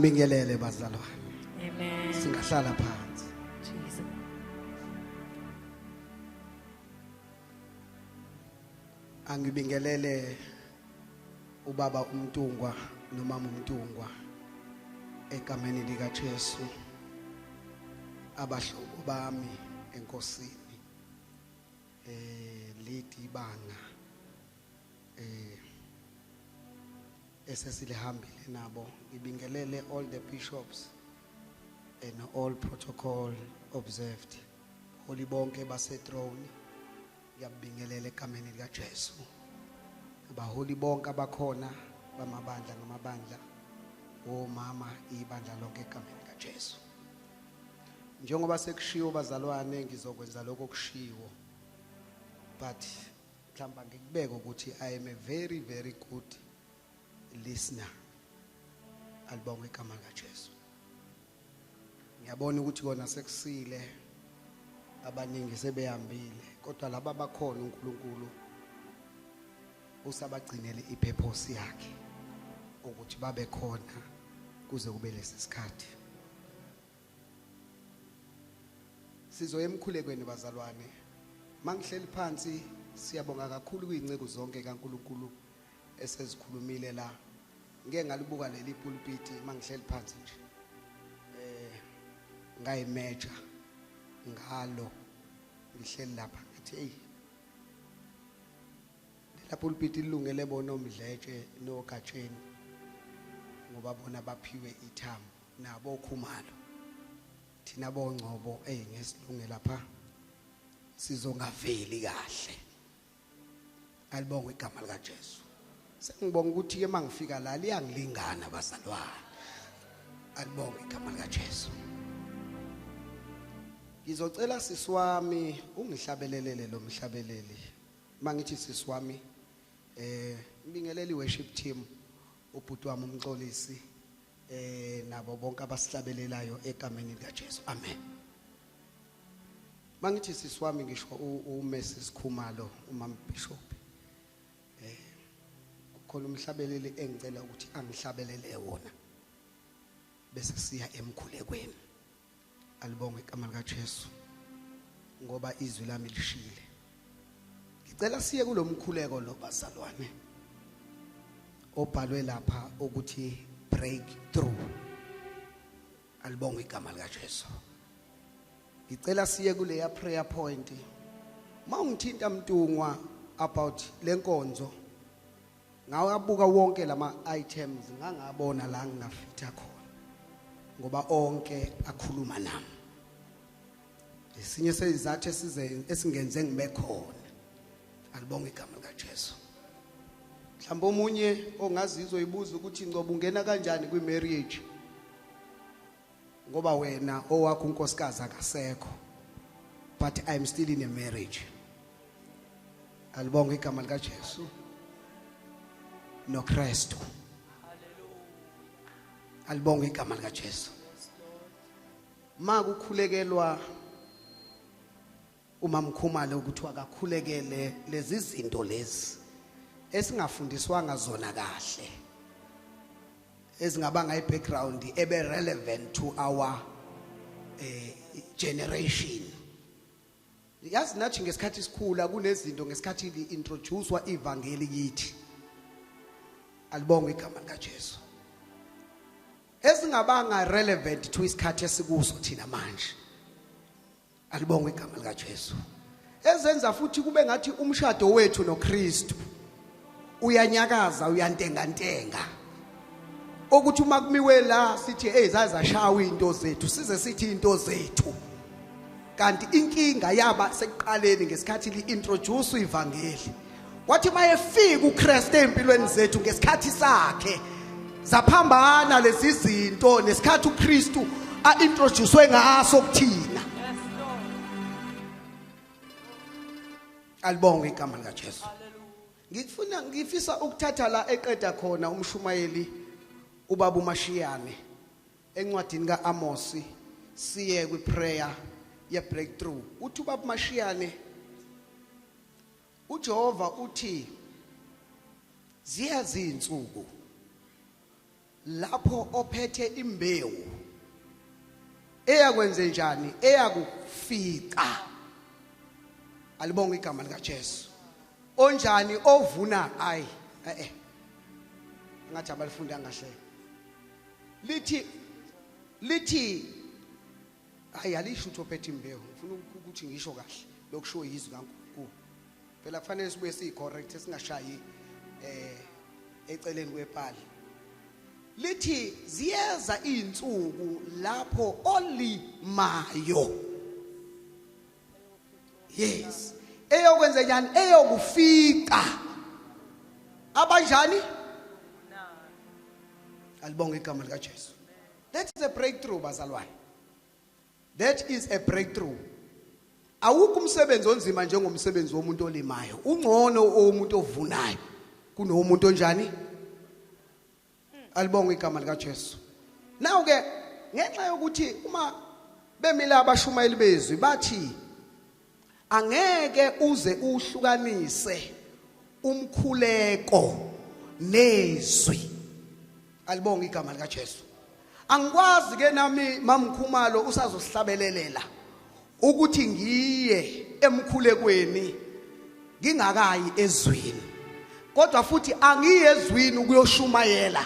Angibingelele bazalwane. Amen. Singahlala phansi. Jesus. Angibingelele ubaba uMntungwa nomama uMntungwa egameni lika Jesu, abahlobo bami enkosini, lidibanga esesilihambile nabo. Ngibingelele all the bishops and all protocol observed, holi bonke base throne, ngiyabingelela egameni lika Jesu. Abaholi bonke abakhona bamabandla ngamabandla, omama, ibandla lonke egameni lika Jesu. Njengoba sekushiwo bazalwane, ngizokwenza lokho okushiwo, but mhlawumbe ngikubeke ukuthi I am a very very good listener. Alibongwe igama likaJesu. Ngiyabona ukuthi kona sekusile, abaningi sebehambile, kodwa laba abakhona uNkulunkulu usabagcinele ipurpose yakhe ukuthi babe khona kuze kube lesi sikhathi. Sizoya emkhulekweni bazalwane. Mangihleli phansi, siyabonga kakhulu kuyinceku zonke kaNkulunkulu esezikhulumile la. Ngeke ngalibuka leli pulpit mangihleli phansi nje, ngayimeja ngalo ngihleli lapha, ngathi hey, lela pulpit lilungele bona oMdletshe noGatsheni, ngoba bona baphiwe ithambo nabo Khumalo. Thina boNgcobo ngesilunge lapha sizongaveli kahle. Alibongwe igama lika Jesu. Sengibonga ukuthi ke mangifika la liyangilingana bazalwane. Alibongwe igama lika Jesu. Ngizocela sisi wami ungihlabelelele lo mhlabeleli. Mangithi sisi wami, ngibingelele worship team, ubhuti wami uMxolisi, nabo bonke abasihlabelelayo egameni lika Jesu. Amen. Mangithi sisi wami ngisho uMrs Khumalo, umam Bishop. Kukhona umhlabeleli engicela ukuthi angihlabelele wona bese siya emkhulekweni. Alibongwe igama lika Jesu, ngoba izwi lami lishile. Ngicela siye kulomkhuleko lo bazalwane obhalwe lapha ukuthi breakthrough. Alibongwe igama lika Jesu. Ngicela siye kuleya prayer point. Mawungithinta Mntungwa about lenkonzo, ngawabuka wonke lama items, ngangabona la ngingafitha khona, ngoba onke akhuluma nami. Esinye sezizathu esingenze ngibe khona. Alibonge igama lika Jesu. Mhlawumbe omunye ongazizwa ibuza ukuthi Ngcobo ungena kanjani kwi marriage, ngoba wena owakho unkosikazi akasekho, but I'm still in a marriage. Alibonge igama lika Jesu noKristu. Alibonge igama lika Jesu. Makukhulekelwa uMamkhumalo ukuthi akakhulekele lezi zinto lezi esingafundiswanga zona kahle, ezingabanga i-background ebe relevant to our generation. Yazi nathi ngesikhathi sikhula kunezinto ngesikhathi li-introducewa ivangeli kithi. Alibongwe igama lika Jesu. Ezingabanga relevant to isikhathi esikuso thina manje. Alibongwe igama lika Jesu. Ezenza futhi kube ngathi umshado wethu noKristu uyanyakaza, uyantengantenga. Ukuthi uma kumiwe la sithi hey, zazashawa into zethu, size sithi into zethu. Kanti inkinga yaba sekuqaleni ngesikhathi li-introduce ivangeli. Wathi mayefika uKristu empilweni zethu ngesikhathi sakhe, zaphambana lezi zinto nesikhathi uKristu a-introducewe ngaso kuthina. Alibongwe igama lika Jesu. Ngifisa ukuthatha la eqeda khona umshumayeli ubaba uMashiyane encwadini kaAmosi, siye kwi prayer ye breakthrough. Uthi ubaba uMashiyane, uJehova uthi ziyazi insuku Lapho ophethe imbewu eyakwenze njani, eyakufica. Alibonga igama lika Jesu. Onjani ovuna? Ayi, eh, ngathi abalifunda kahle. Lithi hayi, alisho ukuthi ophethe imbewu. Ngifuna ukuthi ngisho kahle lokusho izwi kaNkulunkulu. Phela kufanele sibuye siyi-correct, singashayi eceleni kwepali. Lithi ziyeza izinsuku lapho olimayo, yes, eyokwenza njani? Eyokufica abanjani? Alibonga igama lika Jesu. That is a breakthrough, bazalwane. That is a breakthrough. Awukho umsebenzi onzima njengomsebenzi womuntu olimayo. Ungcono owomuntu ovunayo kunomuntu onjani? Alibonga igama lika Jesu. Now ke, ngenxa yokuthi uma bemila abashumayeli bezwi bathi angeke uze uhlukanise umkhuleko nezwi. Alibonga igama lika Jesu. Angikwazi ke nami, mamkhumalo usazosihlabelelela, ukuthi ngiye emkhulekweni ngingakayi ezwini, kodwa futhi angiye ezwini ukuyoshumayela,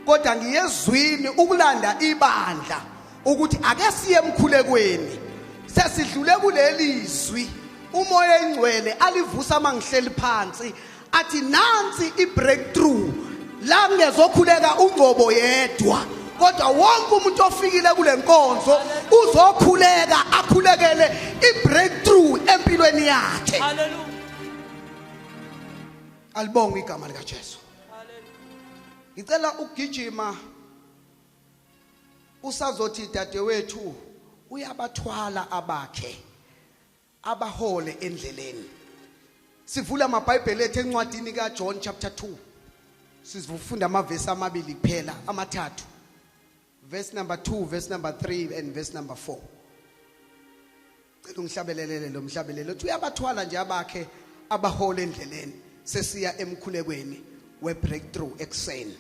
kodwa ngiye ezwini ukulanda ibandla ukuthi ake siye emkhulekweni. Sesidlule kuleli zwi umoya engcwele alivusa mangihleli phansi, athi nansi i-breakthrough la ngezokhuleka ungcobo yedwa, kodwa wonke umuntu ofikile kule nkonzo uzokhuleka, akhulekele i-breakthrough empilweni yakhe. Hallelujah. Alibonge igama lika Jesu. Hallelujah. Ngicela ukugijima. Usazothi dadewethu uyabathwala abakhe, abahole endleleni. Sivula amaBhayibheli ethu encwadini kaJohn chapter 2. Sizofunda amavesi amabili kuphela, amathathu. Verse number 2, verse number 3 and verse number 4. Cela ungihlabelelele lo mhlabelelo uthi uyabathwala nje abakhe, abahole endleleni. Sesiya emkhulekweni we breakthrough ekseni.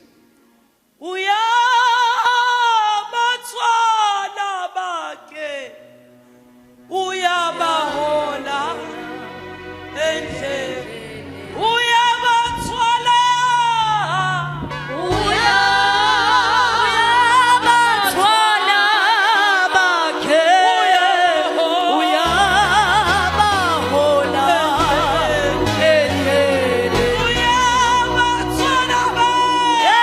Uyabathwala bakhe, uyabahola endleleni, uyabathwala, uyabathwala bakhe, uyabahola endleleni, uyabathwala bakhe.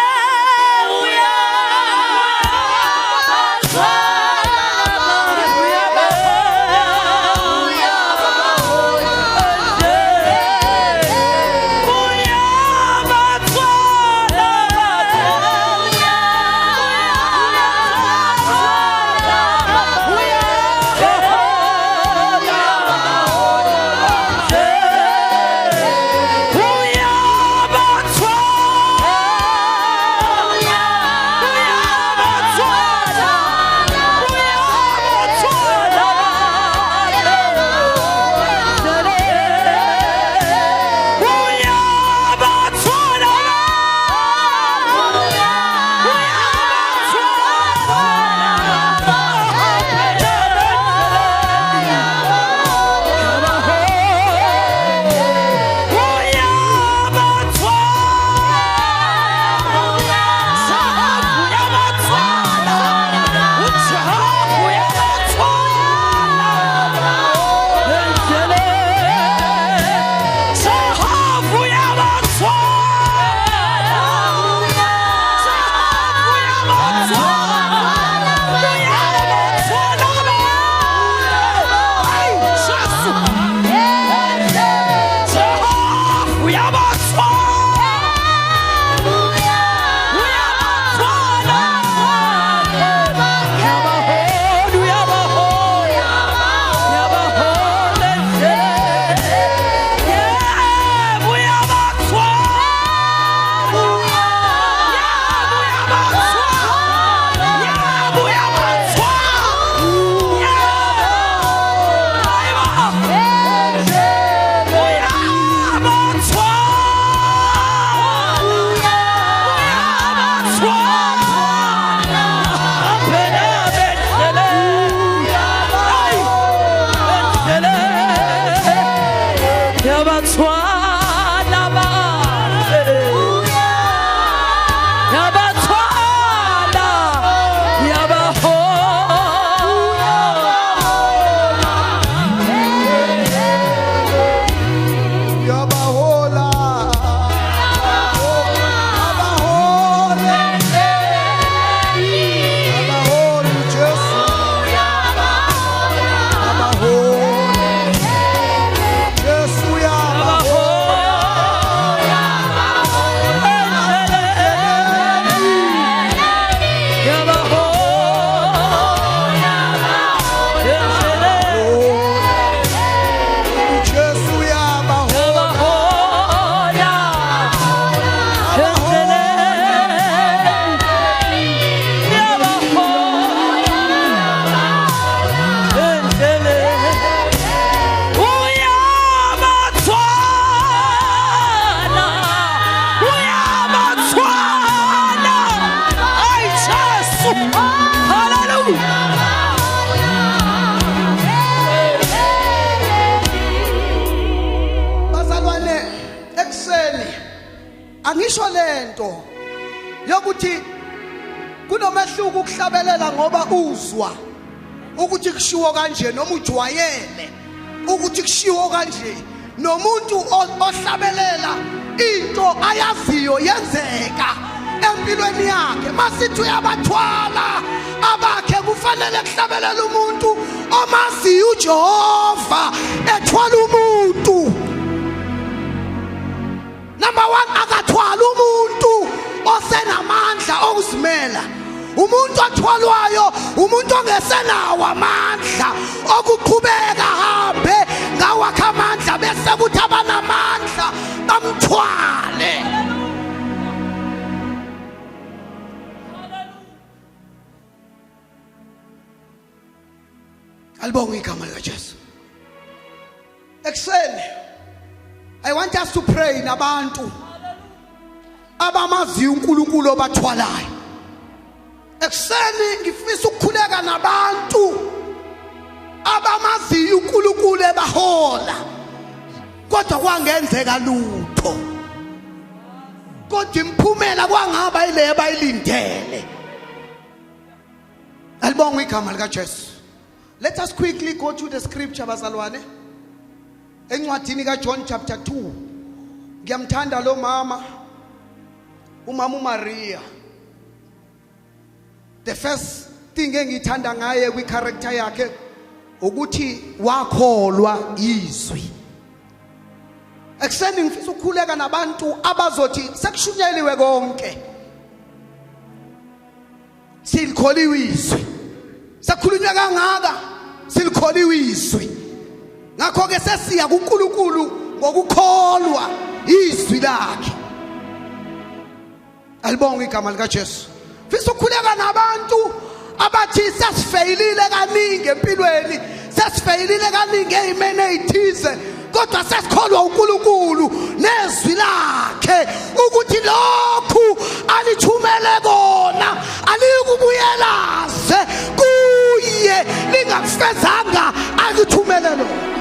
Bazalwane, ekuseni angisho lento yokuthi kunomehluko ukuhlabelela ngoba uzwa ukuthi kushiwo kanje noma ujwayele ukuthi kushiwo kanje, nomuntu ohlabelela into ayaziyo yenzeka empilweni yakhe. Masithi uyabathwala abakhe, kufanele kuhlabelela umuntu omaziyo uJehova ethwala umuntu. Number 1, akathwala umuntu osenamandla okuzimela. Umuntu othwalwayo umuntu ongesenawo amandla okuqhubeka hambe ngawakhe amandla, bese kuthi abanamandla bamthwale. Alibonge igama likaJesu. Ekuseni I want us to pray nabantu abamaziyo uNkulunkulu obathwalayo. Ekuseni ngifisa ukukhuleka nabantu abamaziyo uNkulunkulu ebahola, kodwa kwangenzeka lutho, kodwa imiphumela kwangaba ile abayilindele. Alibongwe igama likaJesu. Let us quickly go to the scripture, bazalwane. Encwadini kaJohn chapter 2. Ngiyamthanda lo mama, umama uMaria. The first thing engithanda ngaye kwi character yakhe ukuthi wakholwa izwi. Ekuseni ngifisa ukukhuleka nabantu abazothi sekushunyeliwe konke. Silikholiwe izwi, sakhulunywa kangaka, silikholiwe izwi, ngakho ke sesiya kuNkulunkulu ngokukholwa izwi lakhe. Alibonge igama likaJesu. Fisa ukukhuleka nabantu abathi sesifeyilile kaningi empilweni, sesifeyilile kaningi ey'meni ey'thize, kodwa sesikholwa uNkulunkulu nezwi lakhe ukuthi lokhu alithumele kona alikubuyelaze kuye lingakufezanga alithumele lona.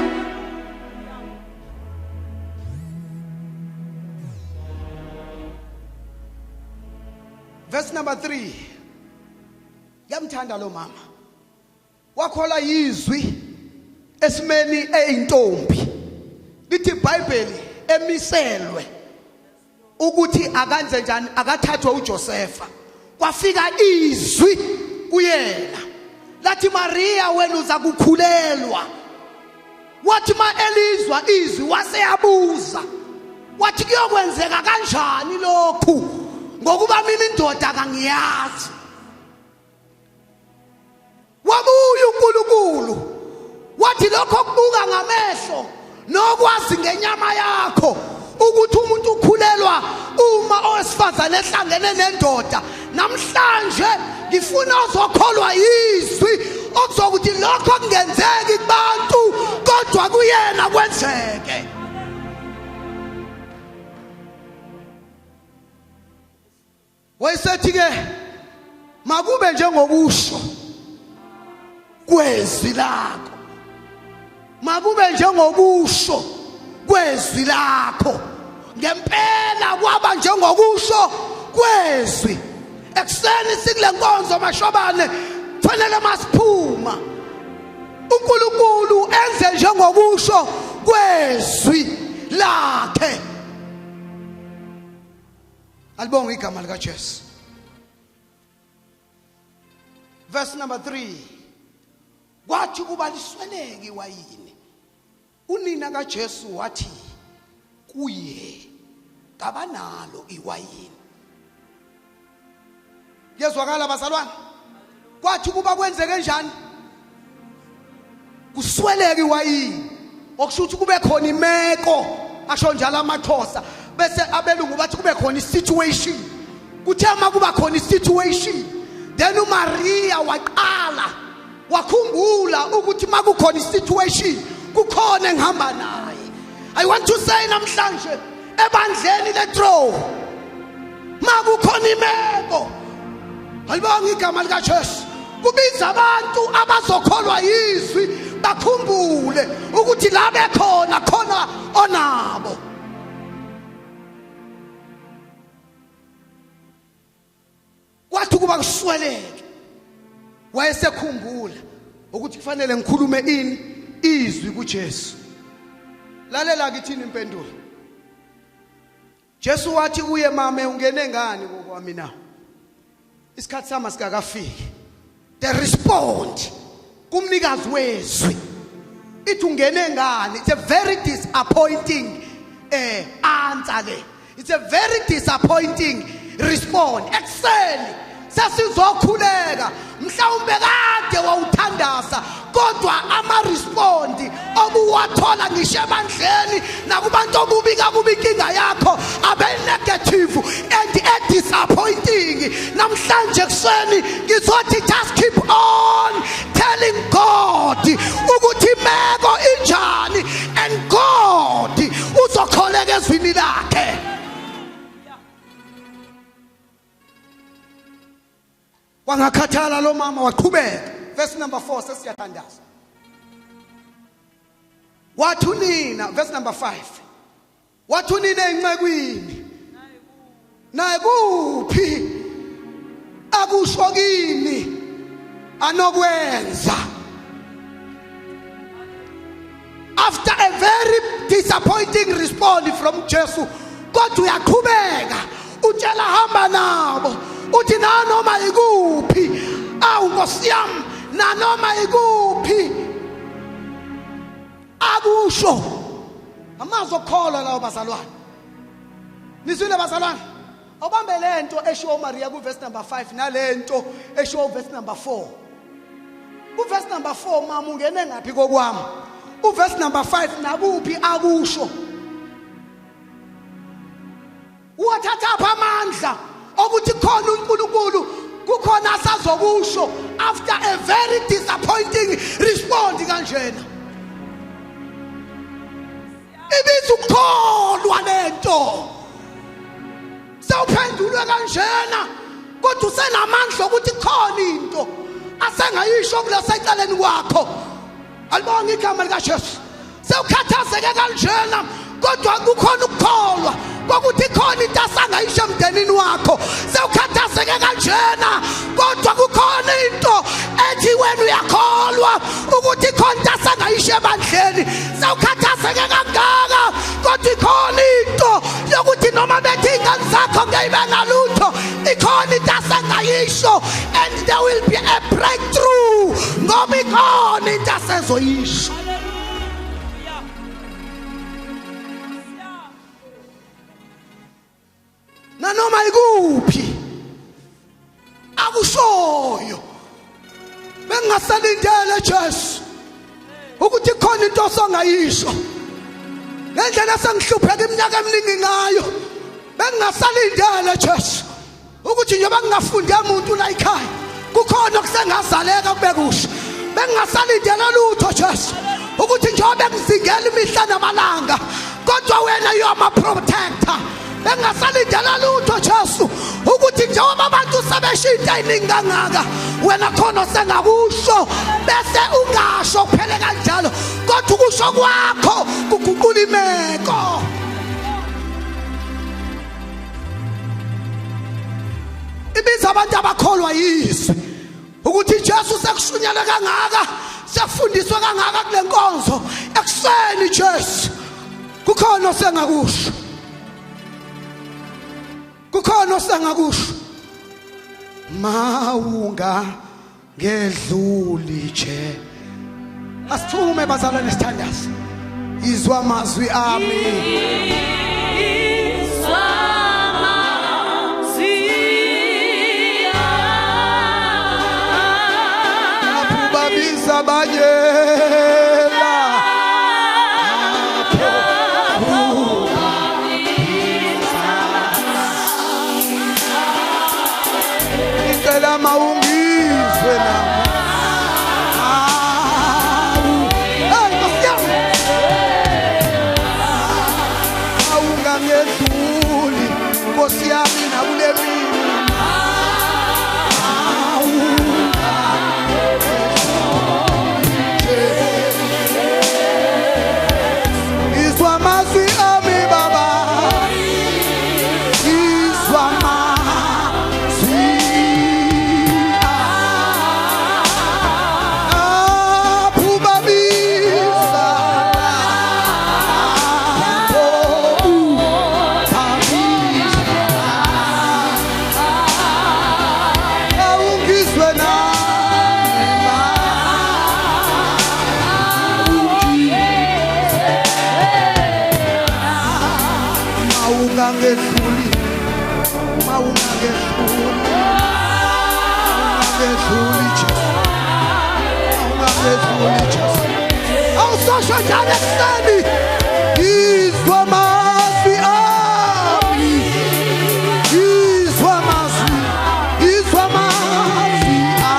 Verse number 3. Ngiyamthanda lo mama. Wakholwa yizwi esimeni eyintombi. Lithi iBhayibheli emiselwe ukuthi akanze njani, akathathwe uJosefa. Kwafika izwi kuyena lathi, Maria, wena uza kukhulelwa. Wathi ma elizwa izwi waseyabuza, wathi kuyokwenzeka kanjani lokhu, ngokuba mina indoda kangiyazi. Wabuya uNkulunkulu wathi lokho kubuka ngamehlo nokwazi ngenyama yakho ukuthi umuntu ukhulelwa uma owesifazane ehlangene nendoda, namhlanje ngifuna ozokholwa yizwi okuzokuthi lokho kungenzeki kubantu kodwa kuyena kwenzeke. Wayesethi ke makube njengokusho kwezwi lakho, makube njengokusho kwezwi lakho. Ngempela kwaba njengokusho kwezwi. Ekuseni sikule nkonzo mashobane, fanele masiphuma uNkulunkulu enze njengokusho kwezwi lakhe. Alibonge igama likaJesu. Verse number 3. Kwathi kuba lisweleke iwayini, unina kaJesu wathi kuye, kabanalo iwayini. Kuyezwakala bazalwane? Kwathi kuba kwenzeke njani? Kusweleke iwayini, okusho ukuthi kube khona imeko, asho njalo amaXhosa, bese abelungu bathi kube khona isituation. Kuthe uma kuba khona isituation, then uMaria waqala wakhumbula ukuthi uma kukhona isituation kukhona engihamba naye. I want to say namhlanje ebandleni leTrove, makukhona imeko, alibonga igama likaJesu. Kubiza abantu abazokholwa yizwi bakhumbule ukuthi la bekhona khona onabo. Kwathi kuba kusweleke wayesekhumbula ukuthi kufanele ngikhulume ini izwi kuJesu. Lalela kithini impendulo. Jesu wathi kuye, mame ungene ngani kokwami na? Isikhathi sami asikakafiki. The respond kumnikazi wezwi ithi ungene ngani. It's a very disappointing answer le. It's a very disappointing response. Ekuseni sesizokhuleka, mhlawumbe kade wawuthandaza, kodwa ama-respond obuwathola ngisho ebandleni nakubantu obubika kuba inkinga yakho abe negative and a disappointing. Namhlanje kuseni ngizothi just keep on telling God ukuthi imeko injani, and God uzokholeka ezwini lakhe. Wangakhathala lo mama, waqhubeka. Verse number 4, sesiyathandaza. Wathi unina, verse number 5, wathi unina encekwini, naye kuphi akusho kini anokwenza. After a very disappointing response from Jesu, kodwa uyaqhubeka utshela hamba nabo, uthi nanoma ikuphi, awu Nkosi yami, nanoma ikuphi akusho. Amazwi okukholwa lawo bazalwane. Nizwile bazalwane? Awubambe lento eshiwo uMaria kuverse number 5 nalento eshiwo uverse number 4. Kuverse number 4, mama ungene ngaphi kokwami? Uverse number 5, nakuphi akusho. Uwathatha apha amandla okuthi khona uNkulunkulu kukhona asazokusho after a very disappointing response kanjena. Ibiza ukukholwa lento. Sewuphendulwe kanjena kodwa usenamandla ukuthi khona into asengayisho kulesecaleni kwakho. Alibonge igama likaJesu. Sewukhathazeke kanjena kodwa kukhona ukukholwa kokuthi khona into asangayisho emndenini wakho. Sewukhathazeke kanjena kodwa kukhona into ethi wena uyakholwa ukuthi khona into asangayisho ebandleni. Sewukhathazeke kangaka kodwa ikhona into yokuthi noma bethi ingane zakho ngeke ibe ngalutho, ikhona into asangayisho, and there will be a breakthrough ngoba ikhona into asezoyisho. Nanoma ikuphi akushoyo, bengingasalindele Jesu ukuthi khona into osongayisho ngendlela esengihlupheka iminyaka eminingi ngayo. Bengingasalindele Jesu ukuthi njengoba ngingafunde umuntu la ekhaya kukhona okusengazaleka kube kusho. Bengingasalindele lutho Jesu ukuthi njengoba bengizingela imihla namalanga, kodwa wena you are my protector. Bengingasalindele lutho Jesu ukuthi njengoba abantu sebeshintsha iningi kangaka, wena khona sengakusho bese ungasho kuphele kanjalo, kodwa ukusho kwakho kuguqula imeko. Ibiza abantu abakholwa yizwi ukuthi Jesu sekushunyelwe kangaka, sekufundiswe kangaka kule nkonzo ekuseni, Jesu kukhona osengakusho, kukhona osengakusho. Mawunga ngedluli nje, asithume bazalwane sithandaze. Izwa amazwi ami. Izwa amazwi Lapho babiza abanye la. Ngicela mawungizwe nami. Awu. Hey, Nkosi yami. Awungangedluli Nkosi yami nakule mini. Awu. Ungangedluli, uma ungangedluli, ungangedluli Jesu, ungangedluli Jesu. Awusosho njalo ekuseni, izwa amazwi ami, izwa amazwi, izwa amazwi ami.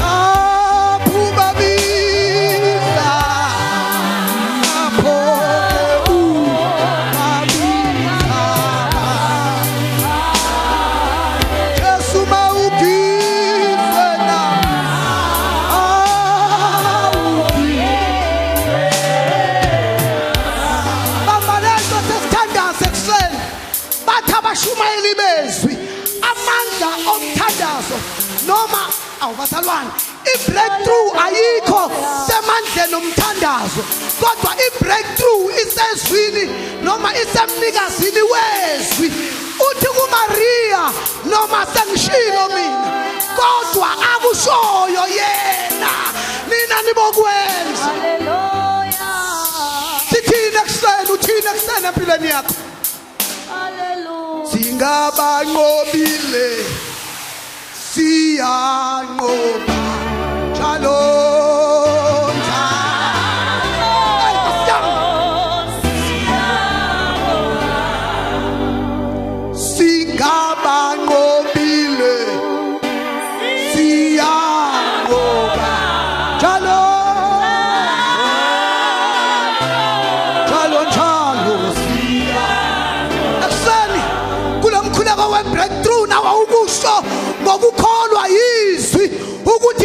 Aphuma biza, apho ubabiza. Jesu mawugizwe nami, awugizwe. Bamba lento sesithandaza ekuseni. Bathi abashumayeli bezwi, amandla omthandazo noma awubazalwane, i-breakthrough ayikho semandleni omthandazo, kodwa i-breakthrough isezwini noma isemnikazini wezwi. Uthi kuMaria, noma sengishilo mina, kodwa akushoyo yena nina nibokwenza. Hallelujah. Sithini ekuseni? Uthini ekuseni empilweni yakho? Hallelujah. Singabanqobile, siyanqoba njalo njalo. Hey, Nkosi yami. Singabanqobile, siyanqoba njalo njalo njalo, siya. Ekuseni kulo mkhuleko we-breakthrough, nawe ukusho ngokukholwa yizwi ukuthi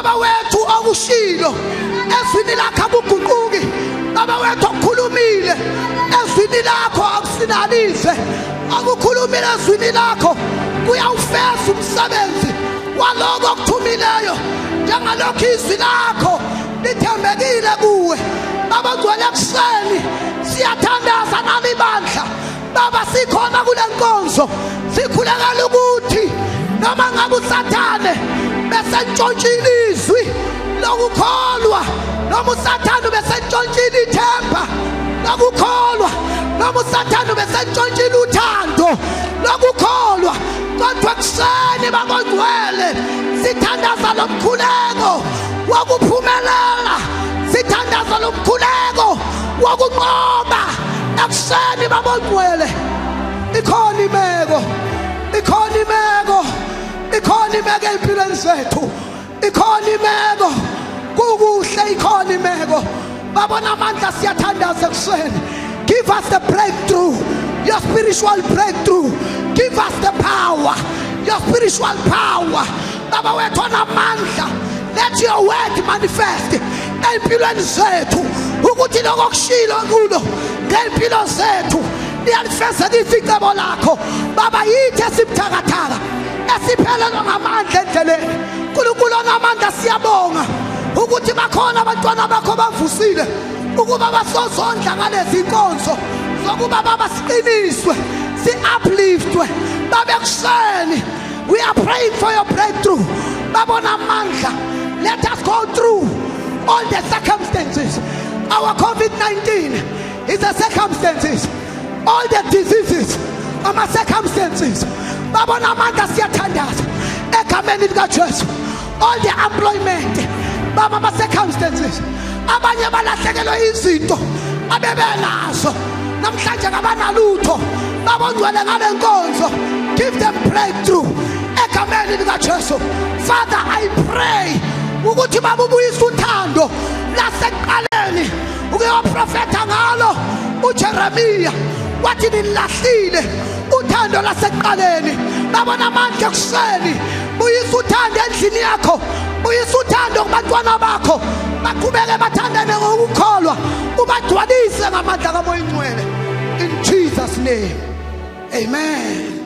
Baba wethu, okushilo ezwini lakho akuguquki. Baba wethu, okukhulumile ezwini lakho akusinalize. Okukhulumile ezwini lakho kuyawufeza umsebenzi waloko okuthumileyo, njengalokhu izwi lakho lithembekile kuwe. Baba ngcwele, ekuseni siyathandaza nalibandla. Baba, sikhona kule nkonzo, sikhulekela ukuthi noma ngabe uSathane besentshontshile izwi lokukholwa, noma uSathane besentshontshile ithemba lokukholwa, noma uSathane besentshontshile uthando lokukholwa, kodwa ekuseni, babongcwele, sithandaza lo mkhuleko wokuphumelela, sithandaza lo mkhuleko wokunqoba ekuseni. Babongcwele, ikhona imeko, ikhona imeko, ikhona imeko ey'mpilweni zethu, ikhona imeko kukuhle, ikhona imeko. Babona amandla, siyathandaza ekuseni. Give us the breakthrough, your spiritual breakthrough. Give us the power, your spiritual power. Baba wethu onamandla, let your word manifest ey'mpilweni zethu, ukuthi lokho kushilo kulo ngey'mpilo zethu liyalifezekisa icebo lakho. Baba, yithi esibuthakathaka, esiphelelwa ngamandla endleleni. Nkulunkulu onamandla, siyabonga ukuthi bakhona abantwana bakho bavusile ukuba basozondla ngalezi nkonzo zokuba, baba, siqiniswe, si-upliftwe. Babe, ekuseni we are praying for your breakthrough. Babona amandla, let us go through all the circumstances. Our COVID-19 is the circumstances, all the diseases ama-circumstances. Babona amandla, siyathandaza egameni likaJesu. All the employment, baba, ama-circumstances. Abanye balahlekelwe izinto abebenazo, namhlanje kabanalutho. Babongcwele, ngale nkonzo give them breakthrough egameni likaJesu. Father, I pray ukuthi babubuyisa uthando lasekuqaleni ukewaprofetha ngalo uJeremiya, wathi nilahlile uthando lasekuqaleni. Babona amandla, ekuseni buyisa uthando endlini yakho, buyisa uthando kubantwana bakho, baqhubeke bathandane ngokukholwa, ubagcwalise ngamandla kaMoya Ingcwele. In Jesus' name, amen.